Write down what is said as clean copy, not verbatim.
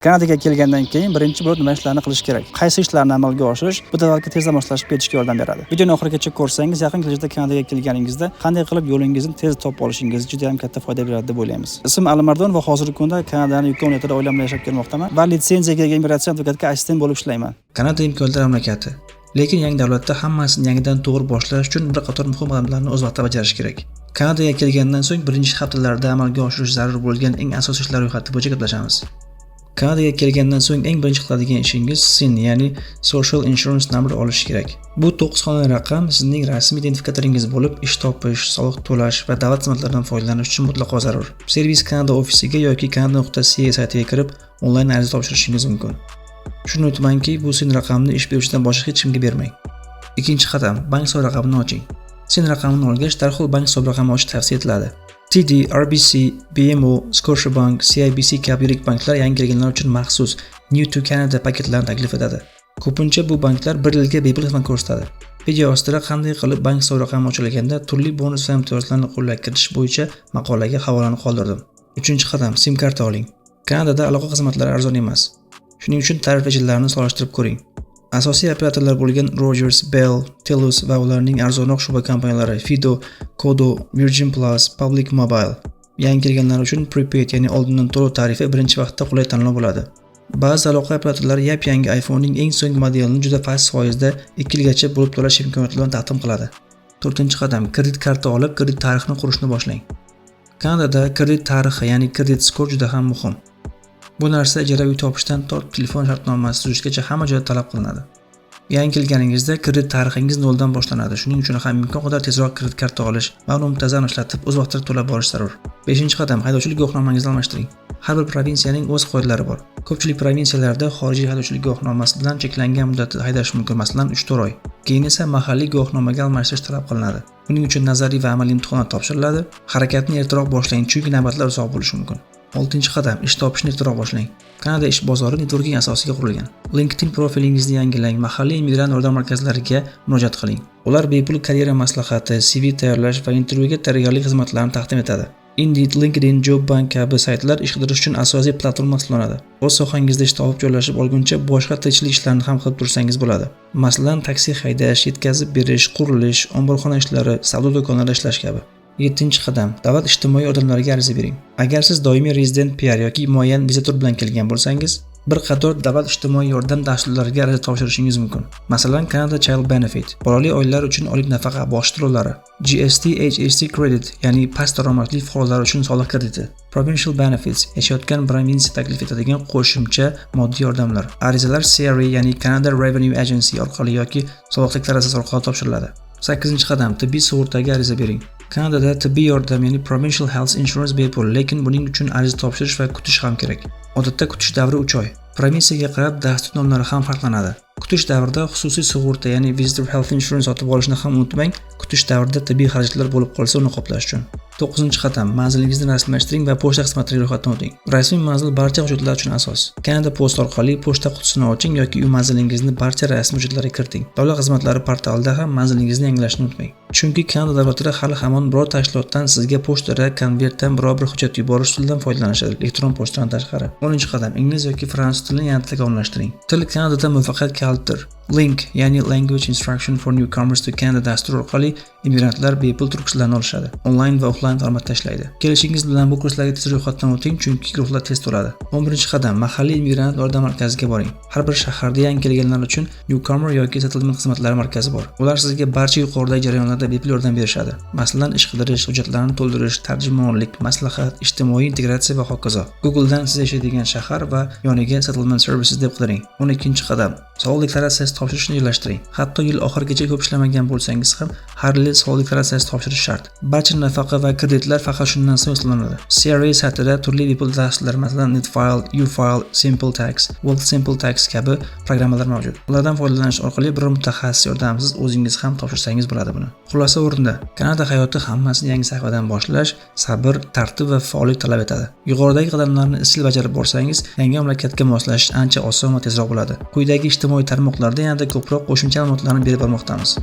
Kanadaga kelgandan keyin birinchi bo'lib nima ishlarni qilish kerak? Qaysi ishlarni amalga oshirish bu davlatga tezda moslashib ketishga yordam beradi? Videoni oxirigacha ko'rsangiz, yaqin kelajakda Kanadaga kelganingizda qanday qilib yo'lingizni tez topib olishingiz juda ham katta foyda beradi deb o'ylaymiz. Ismim Alimardon va hozirgi kunda Kanadani Yukon viloyatida oilam bilan yashab kelmoqdaman va litsenziyaga ega immigratsiya advokatga assistent bo'lib ishlayman. Kanada imkoniyatlar mamlakati. Lekin yangi davlatda hammasini yangidan to'g'ri boshlash uchun bir qator muhim qadamlarni o'z vaqtida bajarish kerak. Kanadaga kelgandan so'ng birinchi haftalarda amalga oshirish zarur bo'lgan eng asosiy ishlar ro'yxati bo'yicha gaplashamiz. Kanadaga kelgandan so'ng eng birinchi qiladigan ishingiz SIN, ya'ni Social Insurance Number olish kerak. Bu 9 xonali raqam sizning rasmiy identifikatoringiz bo'lib, ish topish, soliq to'lash va davlat xizmatlaridan foydalanish uchun mutlaqo zarur. Service Canada ofisiga yoki canada.ca saytiga kirib, onlayn ariza topshirishingiz mumkin. Shuni unutmangki, bu SIN raqamini ish beruvchidan boshqa hech kimga bermang. Ikkinchi qadam: bank hisob raqamini oching. SIN raqamini olgach, darhol bank hisob raqami ochish tavsiya etiladi. TD, RBC, BMO, Scotiabank, CIBC kabi yirik banklar yangi kelganlar uchun maxsus New to Canada paketlarini taklif etadi. Ko'pincha bu banklar bir yilga bepul xizmat ko'rsatadi. Video ostida qanday qilib bank hisob raqami ochilganda turli bonus va imtiyozlarni qo'lga kiritish bo'yicha maqolaga havolani qoldirdim. Uchinchi qadam: SIM karta oling. Kanadada aloqa xizmatlari arzon emas. Shuning uchun tarif rejalarini solishtirib ko'ring. Asosiy operatorlar bo'lgan Rogers, Bell, Telus va ularning arzonroq shu'ba kompaniyalari Fido, Koodo, Virgin Plus, Public Mobile. Yangi kelganlar uchun prepaid, ya'ni oldindan to'lov tarifi birinchi vaqtda qulay tanlov bo'ladi. Ba'zi aloqa operatorlari yap-yangi iPhone'ning eng so'nggi modelini juda past foizda 2 yilgacha bo'lib to'lash imkoniyatlarini taqdim qiladi. To'rtinchi qadam: kredit karta olib, kredit tarixini qurishni boshlang. Kanadada kredit tarixi, ya'ni credit score juda ham muhim. Bu narsa ijara uy topishdan tortib telefon shartnomasi tuzishgacha hamma joyda talab qilinadi. Yangi kelganingizda kredit tarixingiz noldan boshlanadi. Shuning uchun ham imkon qadar tezroq kredit karta olish va uni muntazam ishlatib, o'z vaqtida to'lab borish zarur. Beshinchi qadam: haydovchilik guvohnomangizni almashtiring. Har bir provinsiyaning o'z qoidalari bor. Ko'pchilik provinsiyalarda xorijiy haydovchilik guvohnomasi bilan cheklangan muddatda haydash mumkin, masalan, 3-4 oy. Keyin esa mahalliy guvohnomaga almashtirish talab qilinadi. Buning uchun nazariy va amaliy imtihonlar topshiriladi. Harakatni ertaroq boshlang, chunki navbatlar uzoq bo'lishi mumkin. Oltinchi qadam: ish topishni ertaroq boshlang. Kanada ish bozori networking asosiga qurilgan. LinkedIn profilingizni yangilang, mahalliy immigrant yordam markazlariga murojaat qiling. Ular bepul karyera maslahati, CV tayyorlash va intervyuga tayyorgarlik xizmatlarini taqdim etadi. Indeed, LinkedIn, Job Bank kabi saytlar ish qidirish uchun asosiy platforma hisoblanadi. O'z sohangizda ish topib joylashib olguncha boshqa tirikchilik ishlarini ham qilib tursangiz bo'ladi. Masalan, taksi haydash, yetkazib berish, qurilish, omborxona ishlari, savdo do'konlarida ishlash kabi. Yettinchi qadam: davlat ijtimoiy yordamlariga ariza bering. Agar siz doimiy rezident, PR yoki muayyan viza turi bilan kelgan bo'lsangiz, bir qator davlat ijtimoiy yordam dasturlariga ariza topshirishingiz mumkin. Masalan, Canada Child Benefit, bolali oilalar uchun oylik nafaqa bosh to'lovlari, GST HST Credit, ya'ni past daromadli fuqarolar uchun soliq krediti, Provincial Benefits, yashayotgan provinsiya taklif etadigan qo'shimcha moddiy yordamlar. Arizalar CRA, ya'ni Canada Revenue Agency orqali yoki soliq deklaratsiyasi orqali topshiriladi. Sakkizinchi qadam: tibbiy sug'urtaga ariza bering. Kanadada tibbiy yordam, ya'ni Provincial Health Insurance bepul, lekin buning uchun ariza topshirish va kutish ham kerak. Odatda kutish davri 3 oy. Provinsiyaga qarab dastur nomlari ham farqlanadi. Kutish davrida xususiy sug'urta, ya'ni Visitor Health Insurance sotib olishni ham unutmang, kutish davrida tibbiy xarajatlar bo'lib qolsa, uni qoplash uchun. To'qqizinchi qadam: manzilingizni rasmiylashtiring va pochta xizmatlariga ro'yxatdan o'ting. Rasmiy manzil barcha hujjatlar uchun asos. Canada Post orqali pochta qutisini oching yoki uy manzilingizni barcha rasmiy hujjatlarga kiriting. Davlat xizmatlari portalida ham manzilingizni yangilashni unutmang. Chunki Kanada davlatida hali hamon biror tashkilotdan sizga pochtada, konvertdan biror bir hujjat yuborish usulidan foydalanishadi, elektron pochtadan tashqari. 10-qadam: ingliz yoki fransuz tilini yanada takomillashtiring. Til Kanadada muvaffaqiyat kalitidir. LINC, ya'ni Language Instruction for Newcomers to Canada dasturi orqali immigrantlar bepul til kurslarini olishadi. Onlayn va offlayn formatda ishlaydi. Kelishingiz bilan bu kurslarga tez ro'yxatdan o'ting, chunki guruhlar tez to'ladi. 11-qadam: mahalliy immigrant yordam markaziga boring. Har bir shaharda yangi kelganlar uchun newcomer yoki settlement xizmatlari markazi bor. Ular sizga barcha yuqoridagi jarayonlarda bepul yordam berishadi. Masalan, ish qidirish, hujjatlarni to'ldirish, tarjimonlik, maslahat, ijtimoiy integratsiya va hokazo. Google'dan siz yashaydigan shahar va yoniga settlement services deb qidiring. 12-qadam: soliq deklaratsiyasi topshirishni rejalashtiring. Hatto yil oxirigacha ko'p ishlamagan bo'lsangiz ham, har yil soliq deklaratsiyasi topshirish shart. Barcha nafaqa va kreditlar faqat shundan so'ng hisoblanadi. CRA saytida turli bepul dasturlar, masalan, NetFile, UFile, Simple Tax, Wealthsimple Tax kabi programmalar mavjud. Ulardan foydalanish orqali biror mutaxassis yordamisiz o'zingiz ham topshirsangiz bo'ladi buni. Xulosa o'rnida, Kanada hayoti hammasini yangi sahifadan boshlash, sabr, tartib va faollik talab etadi. Yuqoridagi qadamlarni izchil bajarib borsangiz, yangi mamlakatga moslashish ancha oson va tezroq bo'ladi. Quyidagi ijtimoiy tarmoqlarda yanada ko'proq qo'shimcha ma'lumotlarni berib bormoqdamiz.